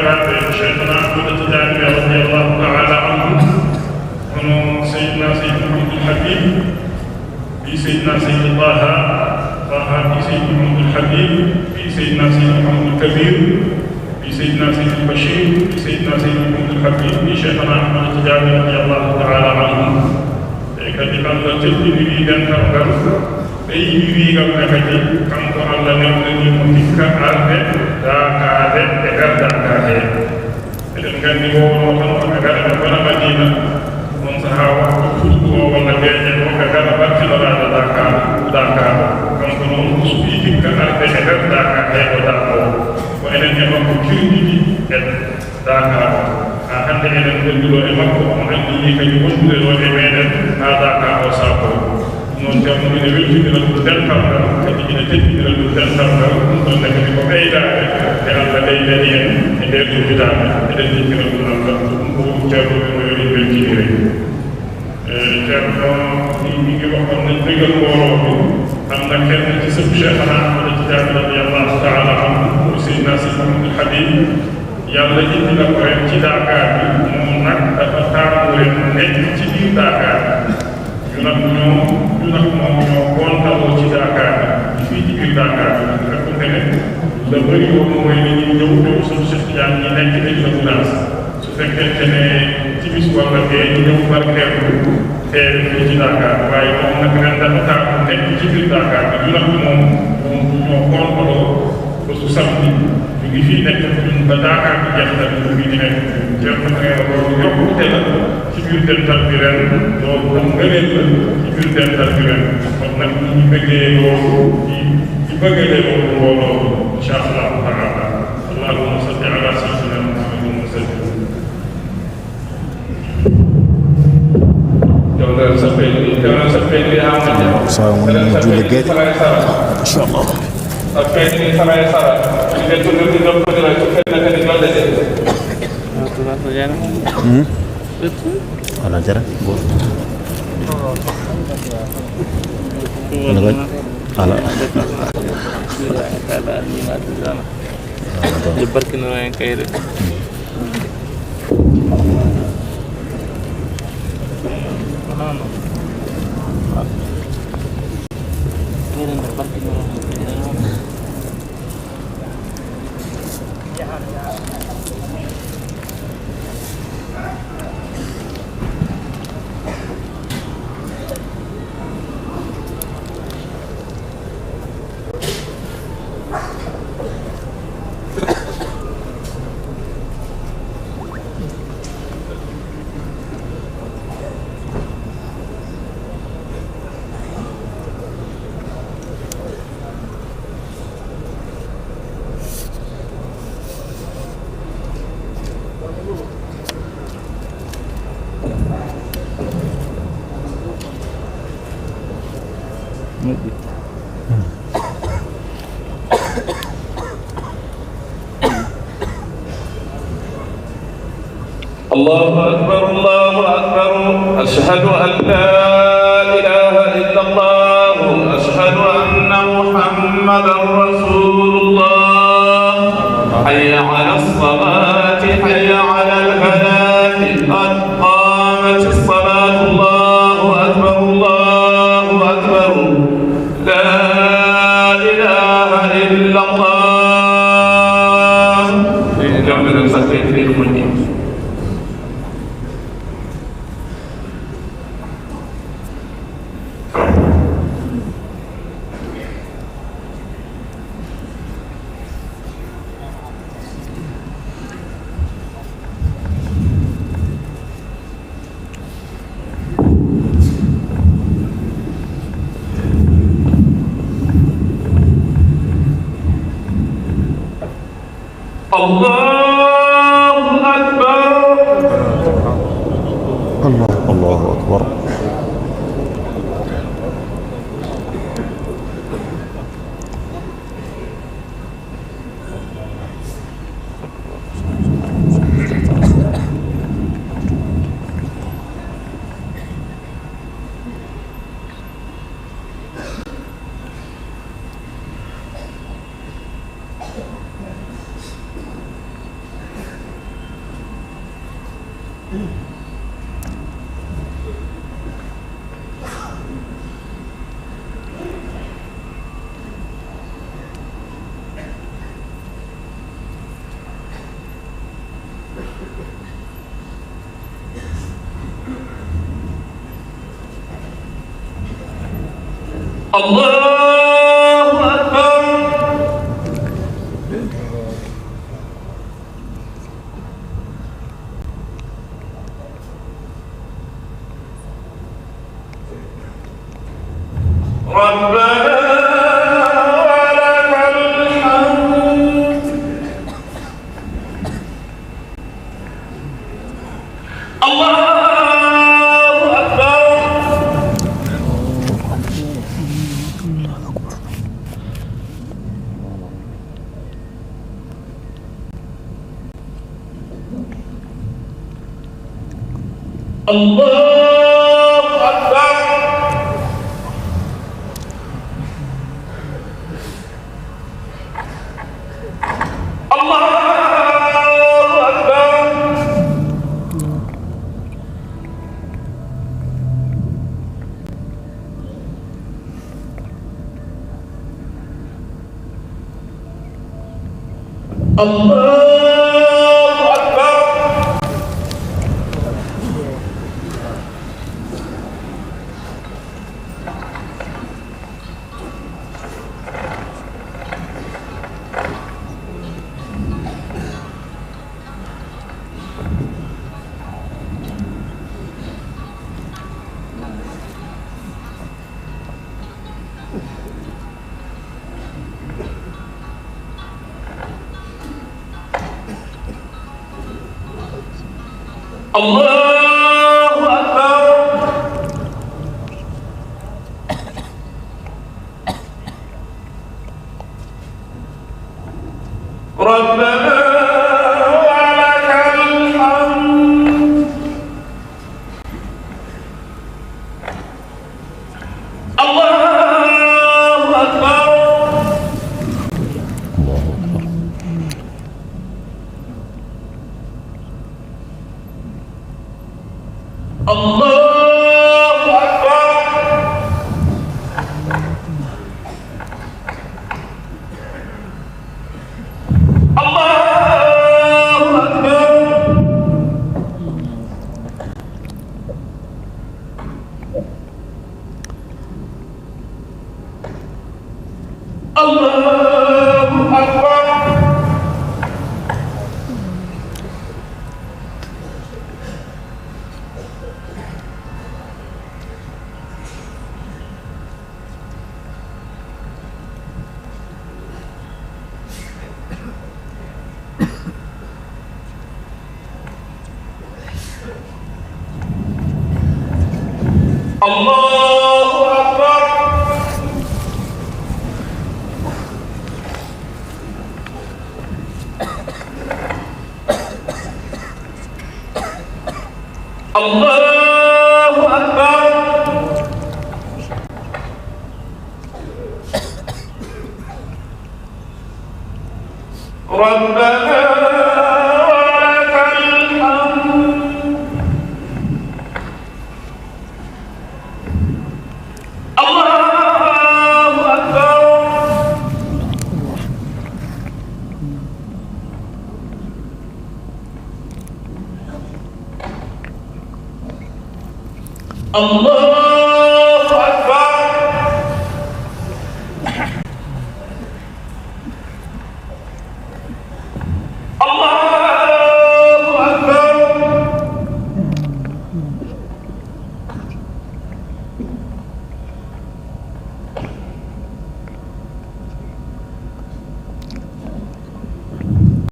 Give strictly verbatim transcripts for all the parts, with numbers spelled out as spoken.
Cheikhna Ahmad Tidiane radiyallahu ta'ala anhu, hono Seydina Seydi Mouhamadul Habib, ɓii Seydina Seydi Taha, Taha ɓii Seydi Mouhamadul Habib, ɓii Seydina Seydi Mouhamadul Kabir, ɓii Seydina Seydi Bachir, ɓii Seydina Seydi Mouhamadul Habib, ɓii Cheikhna Ahmad Tidiane radiyallahu ta'ala anhu. E kadi Allah teddiniri dental ngal, ɓeydiri ngal ne kadi, kanko Allah newnanii mo hikka arde daakaade e nder daakaade. Eɗen nganndi wowno tan ko ɓe ngara ɓe ngona Madina, on sahaa waktu fulɓe o walla beeƴe o ɓe ngara battinora ɓe daakaade, daakaade. Kanko noon usbii hikka arde e nder daakaade o daakoo. Ko enen e makko kirɗiɗi e daakaade. Haa hannde eɗen ngonndi ɗo e makko, omo anndini kadi wondude ɗo e meɗen haa daakaade o saakoo. Noon, Ceerno ina weltinira ɗum dental ngal, kadi ina teddinira ɗum dental ngal. Ɗum ɗoon ne kadi ko ɓeydaare nde Allah ɓeydani en e ndee ɗoo hitaande. Eɗen njiɗira ɗum Allah. Ɗum ko Ceerno ɓe o yoni weltinire. E, Ceerno, min min ngi waxoon nañ bégal mbooloo bi. Am na kenn ci sëtu Cheikhana Ahmad Tidiane radiyallahu ta'ala anhu, muy Seydina Seydi Mouhamadou Habib. Yàlla indi na ko ren ci daakaar bi, moom nag dafa taamu ren nekk ci biir daakaar bi. Ñu nag ñoom, ñu nag moom ñoo kontaloo ci daakaar bi, fii ci biir daakaar bi. Nga xam ne la bëri woon mooy ne ñu ñëw, ñëw suñu Cheikh Tidiane ñi nekk ci la Gunaas. Su fekkente ne timis wala gee ñu ñëw barkeelu, teewe fii ci daakaar bi. Waaye moom nag ren dafa taamu nekk ci biir daakaar bi. Ñu nag moom, moom ñoo kontaloo. Bésu samedi, ñu ngi fii nekk ñun ba daakaar bi jeex na, ñu ngi di nekk. Ceerno nee na loolu yokkute la ci biir dental bi ren, loolu tam ngëneel la ci biir dental bi ren. Kon nag ñu ngi bëggee loolu, di, di bëggee loolu mbooloo, incha Allahu taala. Allahumma salli ala sayyidina Muhammadin wa sallim. Sawa mo juule geeɗe. Inchallah. Hmm. Ala jara. Ala. Ala. Nde barkinora en kayre. Wonano. Kayre nde barkinora en kayre. الله أكبر، الله أكبر. أشهد أن لا إله إلا الله. أشهد أن محمدا رسول الله. حي على الصلاة، حي على الفلاح. قد قامت الصلاة. الله أكبر، الله أكبر. لا إله إلا الله. الله أكبر. الله، الله أكبر. الله أكبر. ربنا ولك الحمد. الله أكبر. الله أكبر. الله أكبر. الله أكبر. الله أكبر. ربنا ولك الحمد. الله أكبر. الله أكبر. الله أكبر. الله أكبر. الله أكبر. الله أكبر. ربنا ولك الحمد. الله أكبر. الله أكبر. الله أكبر.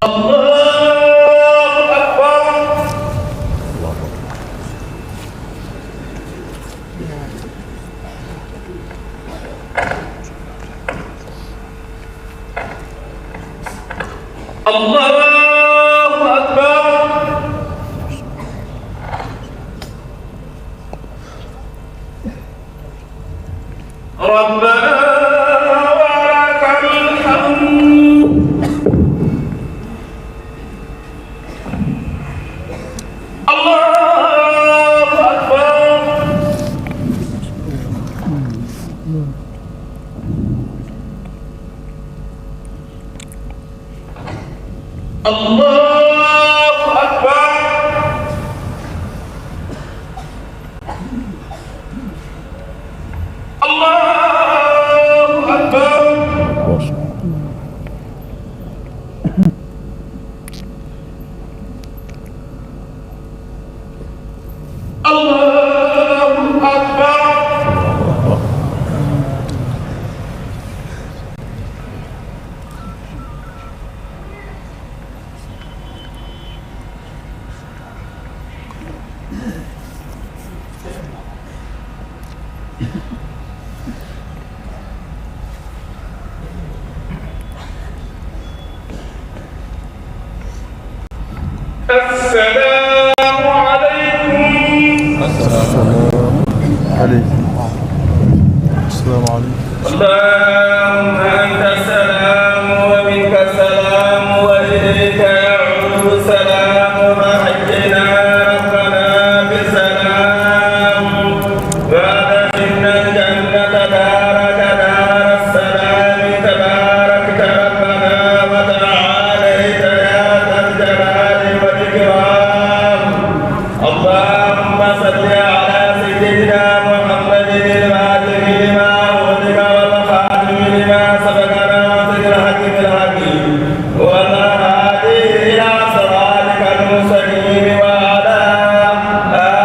الله أكبر. الله أكبر. ربنا ولك الحمد. الله الله أكبر. الله أكبر. الله أكبر. السلام عليكم. السلام عليكم. السلام عليكم. اللهم أنت السلام ومنك السلام وإليك يعود السلام، فحينا ربنا بالسلام وأدخلنا الجنة دارك دار السلام، تباركت ربنا وتعاليت يا ذا الجلال والإكرام. اللهم صل على سيدنا محمد الفاتح لما أغلق والخاتم لما سبق ناصر الحق بالحق والهادي إلى صراطك المستقيم وعلى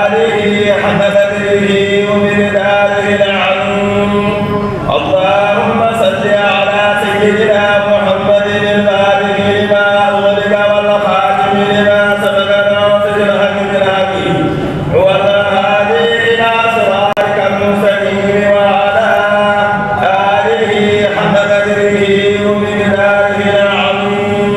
آله حق قدره ومقداره العظيم. اللهم صل على سيدنا محمد الفاتح لما أغلق والخاتم لما سبق ناصر الحق بالحق والهادي إلى صراطك المستقيم وعلى آله حق قدره ومقداره العظيم.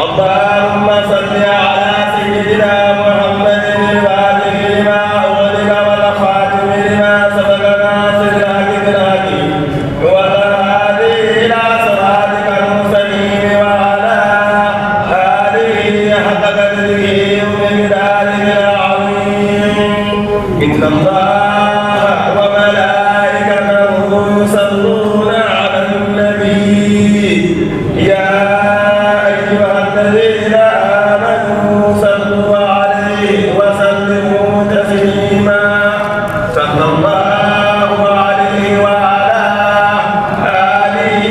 اللهم صل على سيدنا محمد الفاتح لما أغلق والخاتم لما سبق ناصر الحق بالحق والهادي إلى صراطك المستقيم وعلى آله حق قدره ومقداره العظيم. إن الله وملائكته يصلون على النبي، يا أيها الذين آمنوا صلوا عليه وسلموا تسليما. صلى الله عليه وعلى آله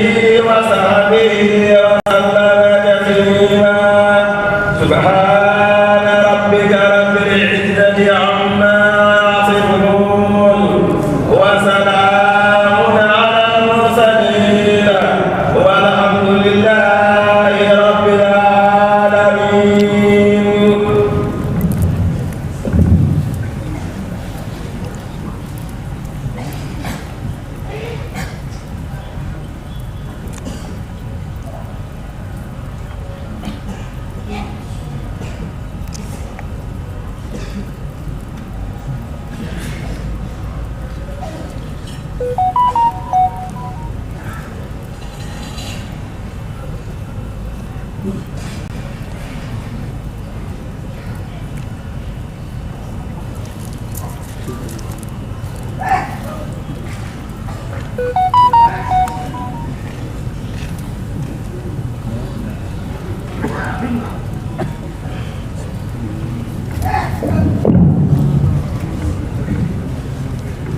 وصحبه وسلم تسليما. سبحان ربك رب العزة عما يصفون، وسلام على المرسلين، والحمد لله رب العالمين.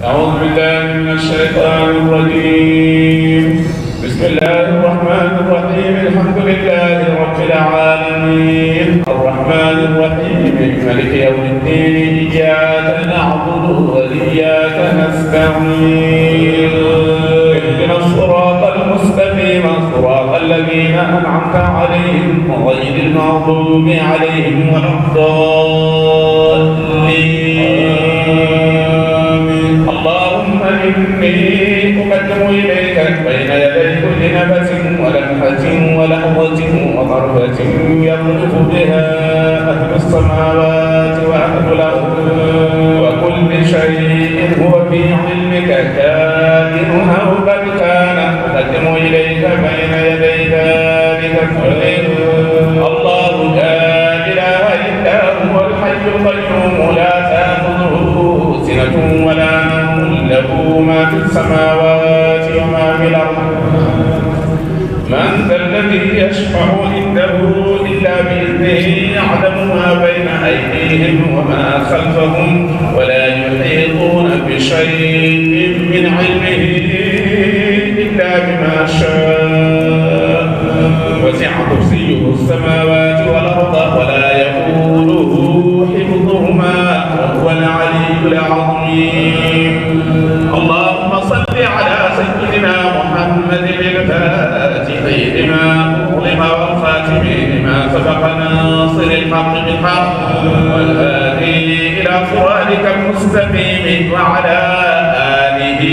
أعوذ بالله من الشيطان الرجيم. بسم الله الرحمن الرحيم. الحمد لله رب العالمين. الرحمن الرحيم. مالك يوم الدين. إياك نعبد وإياك نستعين. اهدنا الصراط المستقيم. صراط الذين أنعمت عليهم غير المغضوب عليهم ولا الضالين. اللهم إني أقدم إليك بين يدي كل نفس ولمحة ولحظة وضربة يقذف بها أهل السماوات وأهل الأرض وكل شيء هو في علمك كائن أو قد كان. أقدم إليك بين يدي ذلك كله. الله لا إله إلا هو الحي القيوم لا تأخذه سنة ولا نوم له ما في السماوات وما في الأرض. من ذا الذي الذي يشفع عنده إلا بإذنه يعلم ما بين أيديهم وما خلفهم ولا يحيطون بشيء من علمه إلا بما شاء وسع كرسيه السماوات والأرض ولا يؤوده حفظهما وهو العلي العظيم. اللهم صل على سيدنا محمد الفاتح لما أغلق والخاتم لما سبق ناصر الحق بالحق والهادي إلى صراطك المستقيم وعلى آله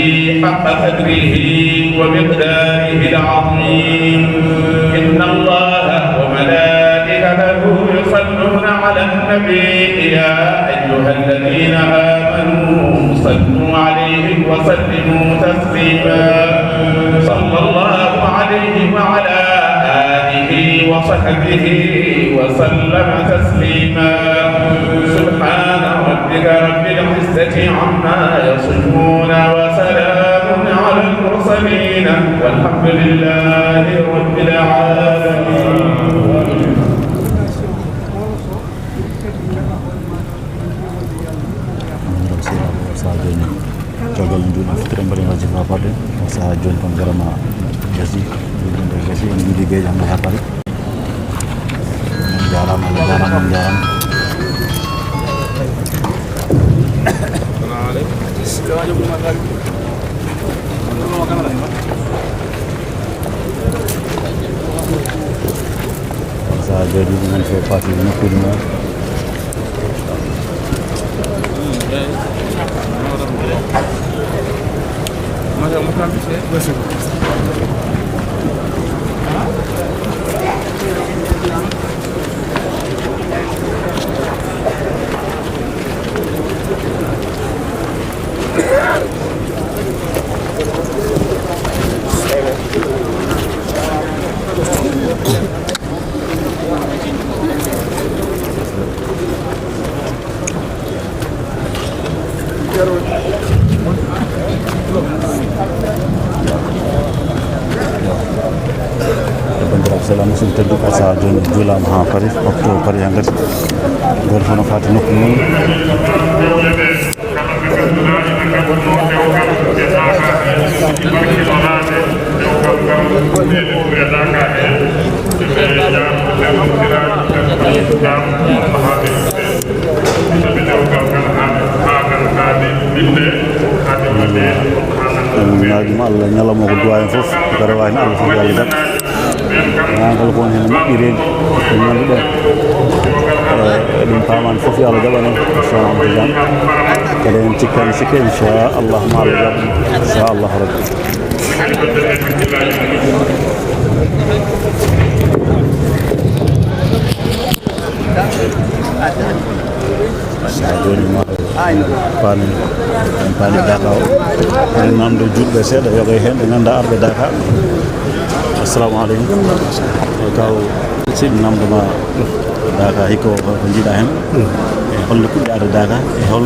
حق قدره ومقداره العظيم. إن الله وملائكته يصلون على النبي يا أيها الذين آمنوا صلوا عليه وسلموا تسليما. صلى الله عليه وعلى آله وصحبه وسلم تسليما. سبحان ربك رب العزة عما يصفون وسلام على المرسلين والحمد لله رب العالمين. Saha jooni caggal en juuɗe fitiri mbaɗen wajifa paɗen. Saha jooni kon garama gasi, juuɗe gasi, en juuɗe geeƴe hannde ha paɗe. On jaaraama, Allah jaaraama, on jaaraama. Saha jooni ɗum en fof paati nokkuuji mum. Banndiraaɓe, sela musidɓe tedduɓe, saha jooni juulaama haa paari, waktu o paari haa ngati. Gooto fof no faati nokku mum. En ñaagiima Allah, ñalawma ko duwaa en fof, ko rewani Allah fof, yo Allah jaɓ. Ñaagal ko woni heen moƴƴireede, ko ñannduɗen. Eh, ɗum paamaani fof, yo Allah jaɓan en, inchallah. Kadi en cikkani sikke, inchallah, ma Allah jaɓ, inchallah rabbi. Sa jooni ma paani, en paani Daka o. En namdo juulɓe seeɗa, yoga e heen ɓe ngannda arɓe Daka. Assalamu aleykum. E kaw, si namdo ma Daka hikka o, ko jiiɗa heen? E holno puɗɗi arde Daka? E hol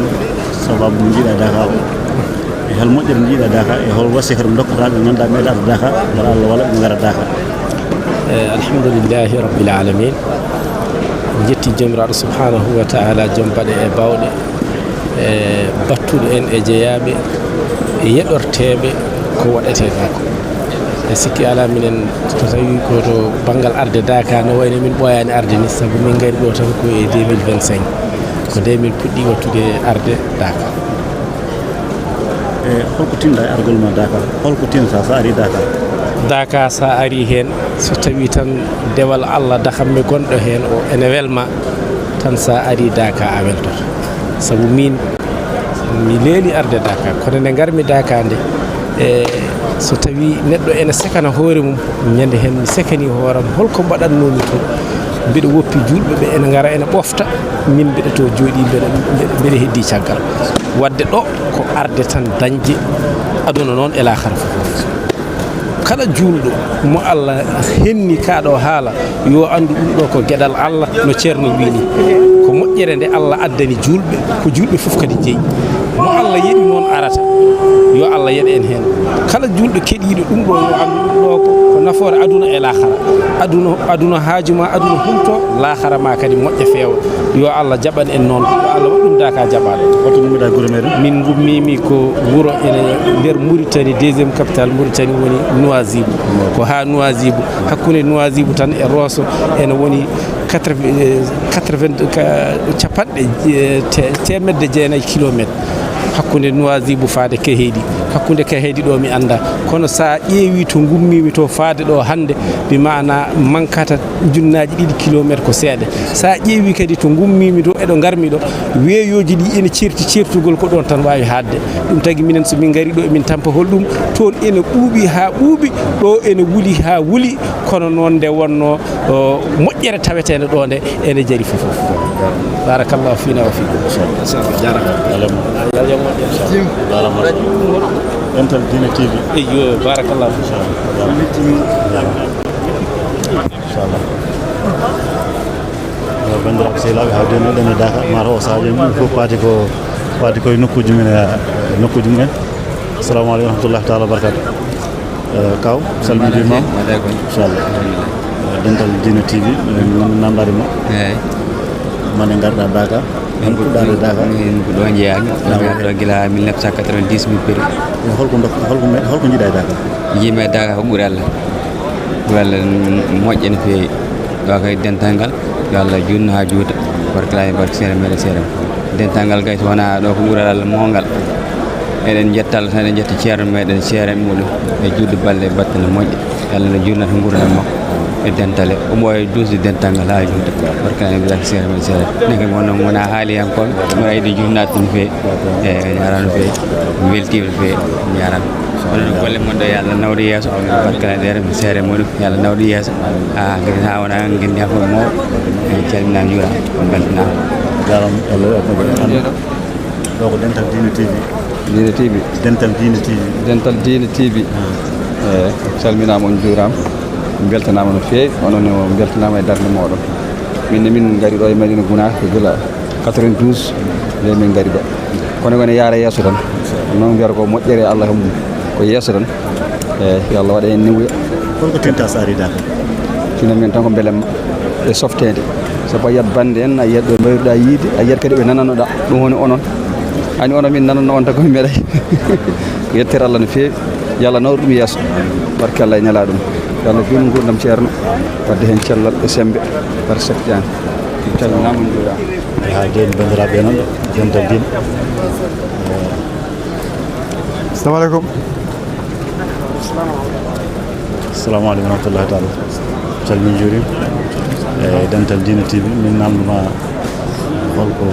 sababu mo jiiɗa Daka o? E hol moƴƴere mo jiiɗa Daka? E hol wasiya kadi mo ndokkata ɓe ngannda meeɗa arde Daka? Mbaɗa Allah walla ɓe ngara Daka. Eh, alhamdulillahi rabbil alamin. En jetti Joomiraaɗo subhanahu wa ta'ala, joom baɗe e bawɗe, e battuɗo en e jeyaaɓe e yeɗorteeɓe ko waɗetee ɗo ko. E sikki alaa, minen so tawii ko to banngal arde Daka, no wayno min ɓooyaani arde ni, sabu min ngari ɗo tan ko e deux mille vingt-cinq. Ko nde min puɗɗi wattude arde Daka. E holko tinɗa e argol ma Daka? Holko tinata sa ari Daka? Daka sa ari heen, so tawi tan dewal Allah dakamme gonɗo heen o ene welma, tan sa ari Daka a weltoto. Sabu min, mi leeli arde Daka, kono nde ngarmi Daka nde, e so tawi neɗɗo ene sekana hoore mum, ñande heen mi sekani hooram, holko mbaɗatnoomi toon? Mbiɗa woppi juulɓe ɓe ene ngara ene ɓofta, min mbiɗa to jooɗi, mbeɗa, mbeɗa, mbeɗa heddi caggal. Wadde ɗo ko arde tan dañde aduna noon e laakara fof. Kala juulɗo mo Allah henni kaa ɗo haala, yo anndu ɗum ɗo ko geɗal Allah, no Ceerno wiyi ni. Ko moƴƴere nde Allah addani juulɓe, ko juulɓe fof kadi jeyi. Mo Allah yeɗi noon arata. Yo Allah yeɗ en heen. Kala julɗo keɗiiɗo ɗum ɗo, yo anndu ɗum ɗo ko, ko nafoore aduna e laakara. Aduna, aduna haaju ma, aduna humto, laakara ma kadi moƴƴa feewa. Yo Allah jaɓan en noon. Yo Allah waɗ ɗum daka jaɓaɗo. Hoto ngummiɗa gure meɗen? Min ngummiimi ko wuro ene nder Mauritanie, deuxième capitale Mauritanie woni Nouadhibou. Ko haa Nouadhibou. Hakkunde Nouadhibou tan e Rosso ene woni quatre-vingts, eh, quatre-vingts, ka, capanɗe, eh, te-, teemedde jeenayi kilometre hakkunde Nouadhibou faade Kehedi. Hakkunde Kehedi ɗo mi annda. Kono sa ƴeewi to ngummiimi to faade ɗo hannde, mi maana mankata ujunnaaji ɗiɗi kilometre ko seeɗa. Sa ƴeewi kadi to ngummiimi ɗo e ɗo ngarmi ɗo, weeyooji ɗi ene ceerti ceertugol ko ɗon tan waawi haadde. Ɗum tagi minen so min ngari ɗo emin tampa hol ɗum, toon ene ɓuuɓi haa ɓuuɓi, ɗo ene wuli haa wuli, kono noon nde wonnoo, o, moƴƴere taweteende ɗo nde ene jari fof. Barakallahu fina wa fikum. Inchallah, jaaraama. Jaaraama. Dental Diine T V. Eyyo, barakallahu. Inchallah. Yo banndiraaɓe sehilaaɓe, haa jooni eɗen e Daaka, mataw o sahaaji en ɗum fof paati ko, paati ko e nokkuuji men, e nokkuuji mumen. Assalamu aleykum wa rahmatullahi taala wa barakatuh. Eh, kaw, salminiima. Mbaɗa ko? Inchallah. Eh, Dental Diine T V, min namndade ma. Eeyi. Mane ngarɗa Daaka? Min ko ɗo njeyaa-mi. Min ngarɗo gila mille neuf cent quatre-vingt-dix min peri. Holko ndok-, holko me-, holko njiɗa e Daaka? Njiimi e Daaka ko ɓuri Allah. Ɓuri Allah, mm, moƴƴa no feewi. Ɗo kay dental ngal, yo Allah juutnu haa juuta. Barkalaaji, barke seeɗa meeɗen seeɗa. Dental ngal kay so wonaa ɗo ko ɓural Allah mawngal. Eɗen njetta Allah tan, eɗen njetta ceerno meeɗen, seere muɗum, e juutde balle e battane moƴƴe. Yalla no juutnata nguurndam makko e dental e omo waawi duusde dental ngal haa juuta. Barka en mbiyata seere men seere. Enen kay wonno wona haaliyankooɓe, mboɗo yiɗi juutnaade ɗum feewi. E, mi jaaraama no feewi. Mi weltiima no feewi. Mi jaaraama. Onon golle mon ɗo, yo Allah nawru yeeso. Barka e ɗeere, mi seere muɗum, yo Allah nawru yeeso. Ah, ngeen haa wona ngeen haa ko mawɗo. En calminaa, njuuraama, mbeltanaama. Jaaraama, Allah waɗ ko ɗo ko Dental Diine T V. Diine T V. Dental Diine T V. Dental Diine T V. Eeyi, calminaama, on njuuraama. Mbeltanaama no feewi, onon ne mbeltanaama e darnde mooɗon. Min ne min ngari ɗo e Madina Gunaas, ko gila quatre-vingt-douze, nde min ngari ɗo. Kono woni yaara yeeso tan. Noon mbiyata ko moƴƴere Allah mum, ko yeeso tan. Eeyi, yo Allah waɗ en newuya. Holko tinta so ari Daaka? Tino min tan ko mbelamma e softeende. Sabu a yiyat bannde en, a yiyat ɓe mbayruɗaa yiyde, a yiyat kadi ɓe nananoɗaa. Ɗum woni onon. Ani onon min nananno on tan ko min meeɗay. Ko yettere Allah no feewi. Yo Allah nawru ɗum yeeso. Barke Allah e nelaaɗo mum. Yo Allah juutnu nguurndam ceerno. Waɗde heen cellal e semmbe. Barke Seek Jaañ. Calminaama, njuuraama. Haa jooni banndiraaɓe noon, Dental Diine. Assalamu aleykum. Assalamu aleykum wa rahmatullahi taala. Calmin, njuurim. E Dental Diine T V, min namnduma holko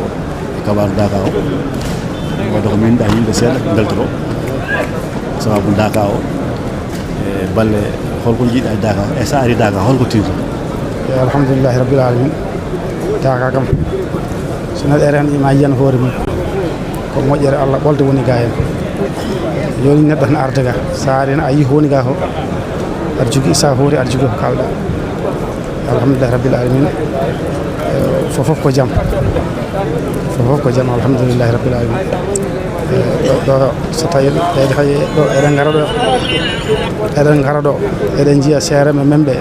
kabaaru Daaka o. Wadde ko min ɗa yimɓe seeɗa mbeltoto. Sababu Daaka o. E balle, holko njiɗa e Daaka? E so ari Daaka, holko tinta? E alhamdulillahi rabbil alamin. Daaka kam, so neɗɗo ari tan ima yiyan hoore mum. Ko moƴƴere Allah ɓolde woni ga heen. Jooni neɗɗo tan arde ga. So ari tan a yii ko woni ga ko. Aɗa jogii, so a hoori aɗa jogii ko kaalɗa. Alhamdulillahi rabbil alamin. Eh, fof fof ko jam. Fof fof ko jam, alhamdulillahi rabbil alamin. Eh, ɗo, ɗo, so tawi ɓeyde hay ɗo eɗen ngara ɗo, eɗen ngara ɗo, eɗen njiya seere men, men ɓe.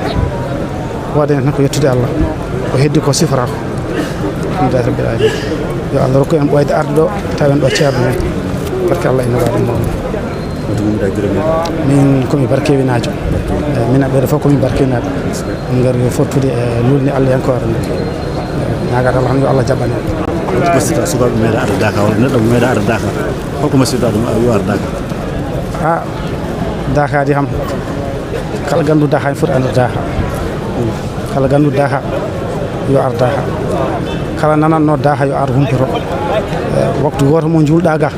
Waɗde tan ko yettude Allah. Ko heddi ko sifora ko. Alhamdulillahi rabbil alamin. Yo Allah rokku en ɓooyde arde ɗo, tawen ɗo ceerno men. Barke Allah ina waɗi mo. Hoto ngummiɗa gure men? Min komi Barkewinaajo. Eh, minen ɓeɗo fof komi Barkewinaaɓe. Min ngari fottude e lulnde Allah yankoore nde. Eh, ñaagaade Allah tan yo Allah jaɓan en. Holko masirɗa sukaaɓe meeɗa arde Daaka, walla neɗɗo meeɗa arde Daaka? Holko masirɗa ɗum, a, yo arde Daaka? Ah, Daaka di kam, kala ganndu Daaka ene foti arde Daaka. Kala ganndu Daaka yo ar Daaka. Kala nananno Daaka yo ar humpoto. Eh, waktu gooto mo njuulɗa ga,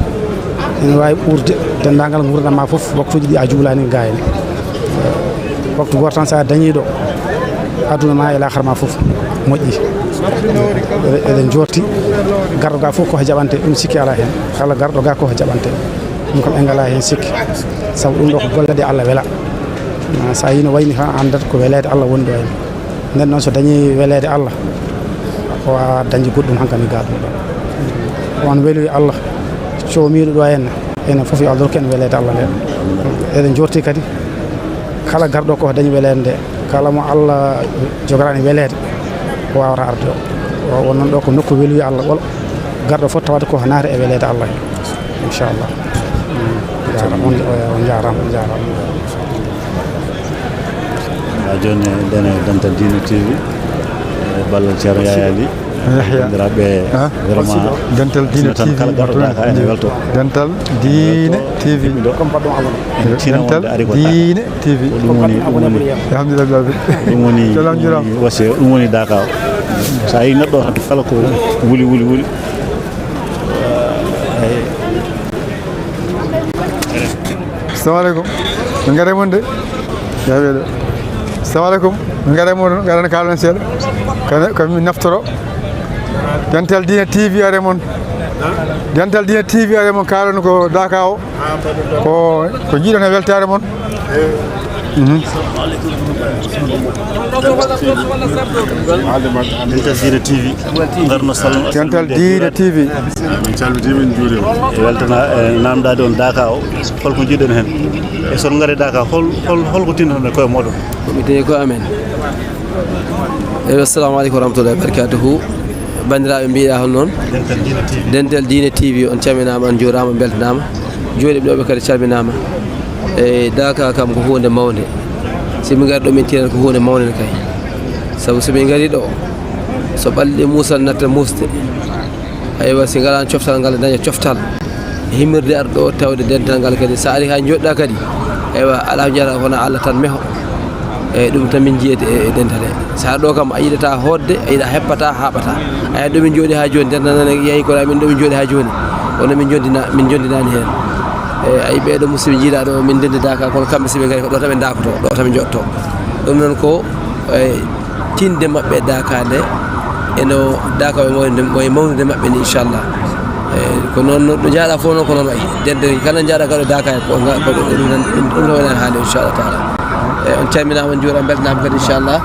ene waawi ɓurde denndaangal nguurndam ma fof, waktuuji ɗi a juulaani ga heen. Eh, waktu gooto tan, so a dañii ɗo, aduna ma e laakara ma fof moƴƴi. Eɗen, eɗen njoorti garɗo ga fof ko jaɓante, ɗum sikki alaa heen. Kala garɗo ga ko jaɓante. Ɗum kam en ngalaa heen sikki. Sabu ɗum ɗo ko golle ɗe Allah wela. Ah, so a yii no wayni tan, a anndat ko weleede Allah woni ɗo heen. Nden noon, so dañii weleede Allah, o waawaa dañde goɗɗum hankadi ga ɗum ɗo. On weloyi Allah, Coomiiɗo ɗo henna, enen fof yo Allah rokku en weleede Allah nde. Eɗen jorti kadi, kala garɗo ko dañi weleede nde, kala mo Allah jogarani weleede, o waawata arde o. O, o noon ɗo ko nokku weluyo Allah ɓolo. Garɗo fof tawata ko naata e weleede Allah he. Inchallah. Mm. Jaaraama. On, on jaaraama, on jaaraama. A jooni eɗen e Dental Diine T V, e ballal Ceerno Yaya Ly. Yahya. Banndiraaɓe, ah, vraiment, Dental Diine tan T V, kala garɗo Daaka ene welto. Dental Diine T V. Ene tina Dental wonde ari ko Daaka. Diine T V. Ko ɗum woni, ɗum woni, alhamdulillah, ɗum woni, salam, ɗum woni wasiya, ɗum woni Daaka o. So a yii neɗɗo tan kala ko wuli, wuli, wuli. Eyi. Assalamu aleykum. Min ngare mon de. Jaɓeɗo. Assalamu aleykum. Min ngare mon, ngara kaalon seeɗa. Kane ko min naftoro. Dental Diine T V are mon. Dental Diine T V are mon, kaalon ko Daaka o. Ko, ko jiiɗon e weltaare mon. Mhm. Dental Diine T V. Ngarno salon. Dental Diine T V. Min calmitima, min juurima. E weltana, e namdaade on Daaka o, holko jiiɗon heen? E so on ngari Daaka, hol, hol, holko tinnoton e koye mooɗon? Ko mi tawi ko amen. Eyi, assalamu aleykum wa rahmatullahi wa barakatuhu. Banndiraaɓe, mbiɗa hol noon? Dental Diine T V. Dental Diine T V, on calminaama, on njuuraama, on mbeltanaama. Jooɗiiɓe ɗo ɓe kadi calminaama. E Daaka kam ko huunde mawnde. Si min ngari ɗo, min tinat ko huunde mawnde kay. Sabu so min ngari ɗo, so ɓalli muusal natta muusde. Aywa, si ngalaa coftal ngal, daña coftal. Himirde ar ɗo tawde dental ngal kadi. So ari haa njooɗɗa kadi. Aywa, alaa ko njara kono Allah tan meho. Eyi, ɗum tan min njiyata e, e dental he. So ar ɗo kam, a yiɗata hootde, a yiɗa heppata, haaɓata. Aya, ɗo min njooɗi haa jooni, dental nan yehi kono amin ɗo min njooɗi haa jooni. Kono min njondina-, min njondinaani heen. Eyi, ayi, ɓeeɗo musidɓe jiidaa ɗo, min ndenndi Daaka, kono kamɓe si ɓe ngari ko ɗo tan ɓe ndaakoto, ɗo tan ɓe njooɗto. Ɗum noon ko, eyi, tinde maɓɓe Daaka nde, eno Daaka o e mawnude, o e mawnude maɓɓe ni, inchallah. Eyi, ko noon, no, no njaaɗa fof noon ko noon wayi. Dental kala njaaɗa gaɗo Daaka ko nga-, ko ɗum, ɗum, ɗum, ɗum ɗo wonani haalde, inchallah taala. Eyi, on calminaama, on njuuraama, mbeltanaama kadi, inchallah.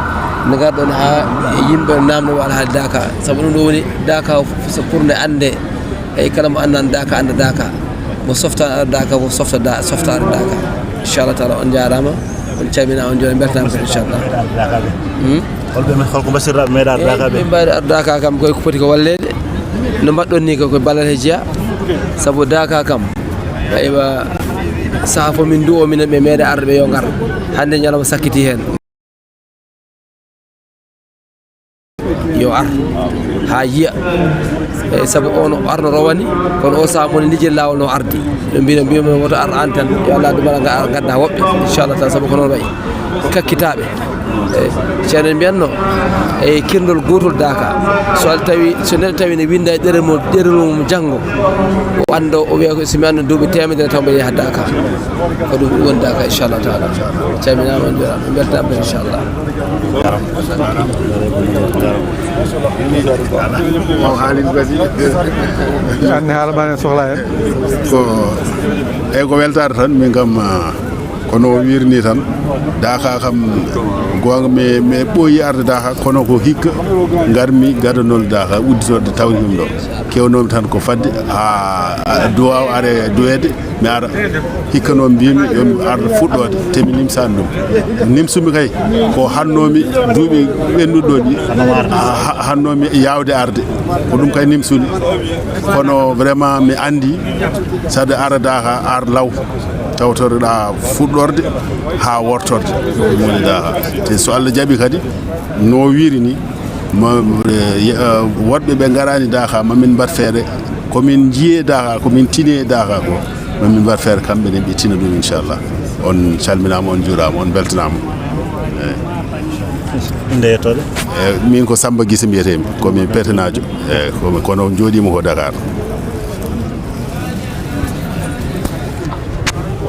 No ngarɗon haa yimɓe naamno waɗa haalde Daaka. Sabu ɗum ɗo woni Daaka o fof so pour nde annde. Eyi, kala mo anndaani Daaka, annda Daaka. Mo softaani ara Daaka, mo softa Da-, softaare Daaka. Inchallah taala, on njaaraama, on calminaama, on njuuraama, mbeltanaama kadi, inchallah. Hmm? Holɓe men, holko mbasirɗaa ɓe meeɗa ar Daaka ɓe? Eyi, min mbaɗi ar Daaka kam koye ko foti ko walleede. No mbaɗɗon ni ko, ko ballal he jeyaa. Sabu Daaka kam, aywa, saha fof min nduwo minen ɓe meeɗa arde ɓe yo ngar. Hannde ñalawma sakkiti heen. Yo ar haa yiya. Eyi, sabu on o arno rowani, kono o saha moni lijel laawol no ardi. Ɓe mbino, mbino woto ar aan tan. Yo Allah dum ara nga-, ngadda woɓɓe, inchallah taala, sabu ko noon wayi. Kakkitaaɓe. Eyi, ceerno en mbiyatno, e kirndol gootol Daaka. So al tawi, so neɗɗo tawi ne winda e ɗerewol mum, ɗerewol mum janngo, o annda, o wiya ko so mi annda duuɓi teemedere taw mbeɗa yaha Daaka. Ko ɗum ɗum woni Daaka, inchallah taala. Calminaama, on njuuraama, mbeltaama, inchallah. Anne haala ma ne sohla heen. Ko, eyi, ko weltaare tan, min kam, ah, kono o wiiri ni tan, Daaka kam, goonga, mi, mi ɓooyi arde Daaka, kono ko hikka ngarmi gadanol Daaka, udditorde tawti ɗum ɗo. Kewnoomi tan ko fadde haa, haa duwaaw are duweede. Mi ara, hikka noon mbiymi, yo mi ar fuɗɗoode, te mi nimsaani ɗum. Nimsumi kay, ko hannoomi duuɓi ɓennuɗi ɗo ɗi, ha-, hannoomi yaawde arde. Ko ɗum kay nimsumi. Kono vraiment mi anndi, saɗa ara Daaka, ar law, tawtoreɗa fuɗɗorde haa wortorde. Ɗum woni Daaka. Te so Allah jaɓi kadi, no wiiri ni, ma, eh, ye-, eh, woɗɓe ɓe ngaraani Daaka, ma min mbaɗ feere, ko min njiyee Daaka, ko min tinee Daaka ko, ma min mbaɗ feere kamɓe ne ɓe tina ɗum, inchallah. On calminaama, on njuuraama, on mbeltanaama. Eyi. Innde yettoode? Eh, min ko Samba Gise mbiyetee-mi, ko mi Petenaajo. Eyi, ko mi, kono njooɗiima ko Dakar.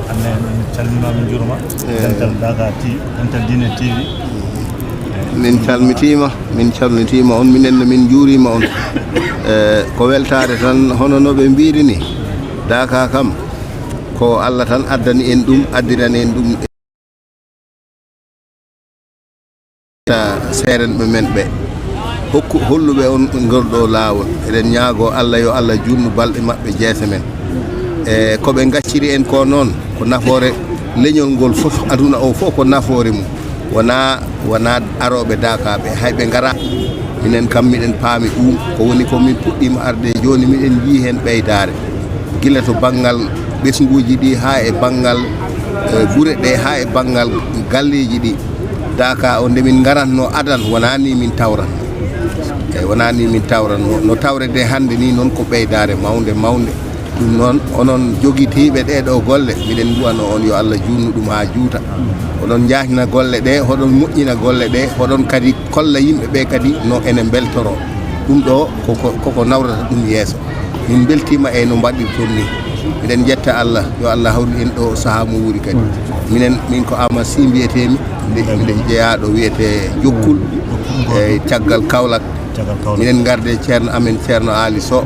Anne, min calminaama, min njuuraama. Eyi. Dental Daaka T V, Dental Diine T V. Min calmitiima, min calmitiima on, minen ne min njuuriima on. E, ko weltaare tan, hono no ɓe mbiiri ni, Daaka kam, ko Allah tan addani en ɗum, addirani en ɗum. Ta seerenɓe men ɓe, hokku, holluɓe on ngol ɗo laawol. Eɗen ñaagoo Allah, yo Allah juutnu balɗe maɓɓe, jeese men. E ko ɓe ngacciri en ko noon, ko nafoore leñol ngol fof, aduna o fof ko nafoore mum. Wonaa, wonaa arooɓe daakaaɓe, hay ɓe ngara. Minen kam miɗen paami ɗum, ko woni ko min puɗɗiima arde jooni, miɗen njii heen ɓeydaare. Gila to banngal ɓesnguuji ɗi haa e banngal, e, gure ɗe, haa e banngal galleeji ɗi. Daaka o nde min ngaratno adan, wonaa ni min tawratno. Eyi, wonaa ni min tawratno. No tawrede hannde ni noon ko ɓeydaare mawnde, mawnde. Ɗum noon, onon jogitiiɓe ɗee ɗoo golle, miɗen nduwano on yo Allah juutnu ɗum haa juuta. Oɗon njaajna golle ɗee, hoɗon moƴƴina golle ɗee, hoɗon kadi kolla yimɓe ɓee kadi no ene mbeltoroo. Ɗum ɗoo koko, koko nawrata ɗum yeeso. Min mbeltiima e no mbaɗirton ni. Miɗen njetta Allah, yo Allah hawru en ɗo sahaa mo wuuri kadi. Minen, min ko Aamadu Sih mbiyeteemi, mbiɗo, mbiɗo jeyaaɗo wiyetee Jokkul, e caggal Kaolack. Minen ngarde ceerno amen, Ceerno Aali Sow,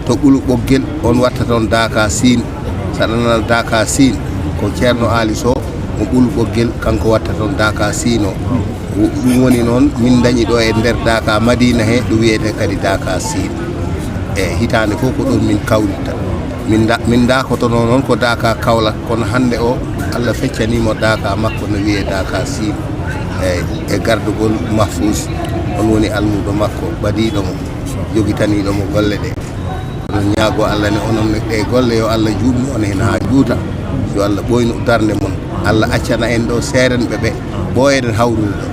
to Ɓulu Ɓoggel, on watta toon Daaka Siin. Saɗa nana Daaka Siin, ko Ceerno Aali Sow, mo Ɓulu Ɓoggel, kanko watta toon Daaka Siin o. Wo-, ɗum woni noon, min ndañi ɗo e nder Daaka Madiina he, ɗo wiyetee kadi Daaka Siin. E hitaande fof ko ɗoon min kawritta. Min nda-, min ndaakotonoo noon ko Daaka Kaolack, kono hannde o, Allah feccanii mo Daaka makko no wiyee Daaka Siin. E, e gardugol Mahfuus, on woni almuudo makko, ɓadiiɗo mo, jogitaniiɗo mo golle ɗe. Onon ñaago Allah ne, onon ne ɗe golle, yo Allah juutnu on heen haa juuta. Yo Allah ɓooynu darnde mon. Allah accana en ɗo seerenɓe ɓe, ɓooyen hawrude ɗo.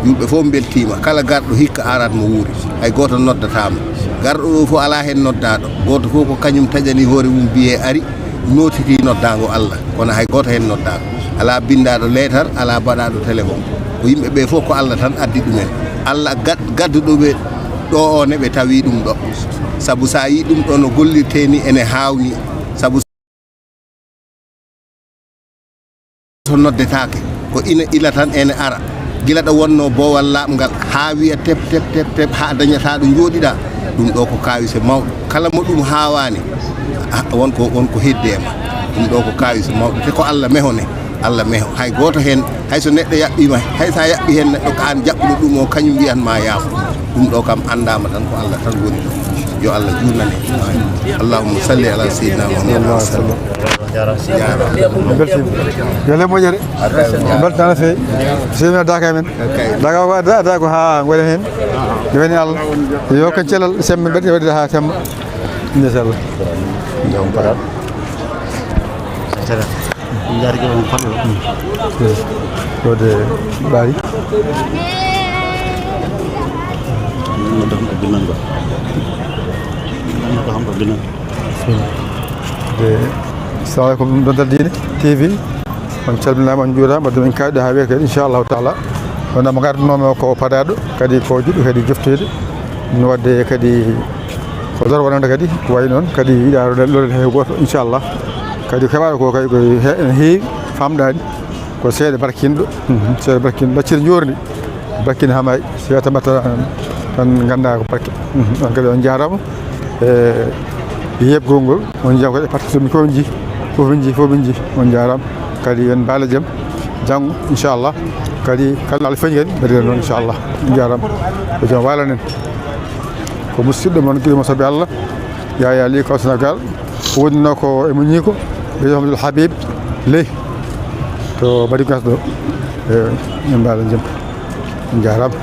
Yimɓe fof mbeltiima. Kala garɗo hikka arat mo wuuri. Hay gooto noddataama. Garɗo ɗo fof alaa heen noddaaɗo. Gooto fof ko kañum taƴani hoore mum biyee ari, nootiti noddaango Allah. Kono hay gooto heen noddaaka. Alaa binndaaɗo leetar, alaa baɗaaɗo téléphone. Ko yimɓe ɓe fof ko Allah tan addi ɗumen. Allah gad-, gadduɗo ɓe ɗo o ne ɓe tawi ɗum ɗo. Sabu so a yii ɗum ɗo no gollirtee ni ene haawni. Sabu so noddetaake, ko ina ila tan ene ara. Gila ɗo wonnoo boowal laaɓngal haa wiya tep, tep, tep, tep, haa dañata ɗo njooɗiɗaa. Ɗum ɗo ko kaawise mawɗo. Kala mo ɗum haawaani, a, won ko, won ko heddi e ma. Ɗum ɗo ko kaawise mawɗo. Te ko Allah meho ne. Allah meho. Hay gooto heen, hay so neɗɗo yaɓɓiima, hay so a yaɓɓi heen neɗɗo ko aan jaɓɓuɗo ɗum o, kañum wiyan ma yaafo. Ɗum ɗo kam anndaama tan ko Allah tan woni ɗo. Yo Allah juutnan en. Allahumma salli ala sayyidina Muhammad wa sallim. Beltima. Yo Allah moƴƴere. Beltana feewi. Seydi men Daaka men. Daaka ko da, da ko haa ngoɗen heen. Yo woni Allah. Yo ko celal sembe mbedde waɗde haa semba. Inchallah. Jam parat. Jaarige on koɗo. Ɗo de ɓaari. Ɗum ɗo ko binnango. Ɗum ɗo ko binnango. De, salamu aleykum, Dental Diine T V. On calminaama, on njuuraama, wadde min kaawɗi haa weeyo kadi, inchallahu taala. Wonaa mo ngardanoomi o ko padaaɗo, kadi ko juɗɗo, kadi joftoyde. No wadde kadi ko lor wonande kadi, ko wayi noon kadi yiɗaa lorede hay gooto, inchallah. Kadi keɓaaɗo ko kadi ko he-, ene heewi, famɗaani. Ko seeɗa barkinɗo, mhm, seeɗa barkinɗo, lacciri njoorndi, barkinɗo haa maayi, so yetta mbatta tan, tan nganndaa ko barke. Mhm, on kadi on njaaraama. E yeɓgol ngol, on njaaraama kadi e parti so min fof min njii, fof min njii, fof min njii, on njaaraama. Kadi en mbaala jam, janngo, inchallah. Kadi kala Allah feeñi kadi, mbaɗiren noon, inchallah. On njaaraama. Ko jam waalan en. Ko musidɗo mon, giɗo mon sabi Allah, Yaya Ly ko Sénégal. Wonno ko e muñiko, ɓe Abdoul Habib Ley to Badi Gas ɗo. E, min mbaala jam. Njaaraama.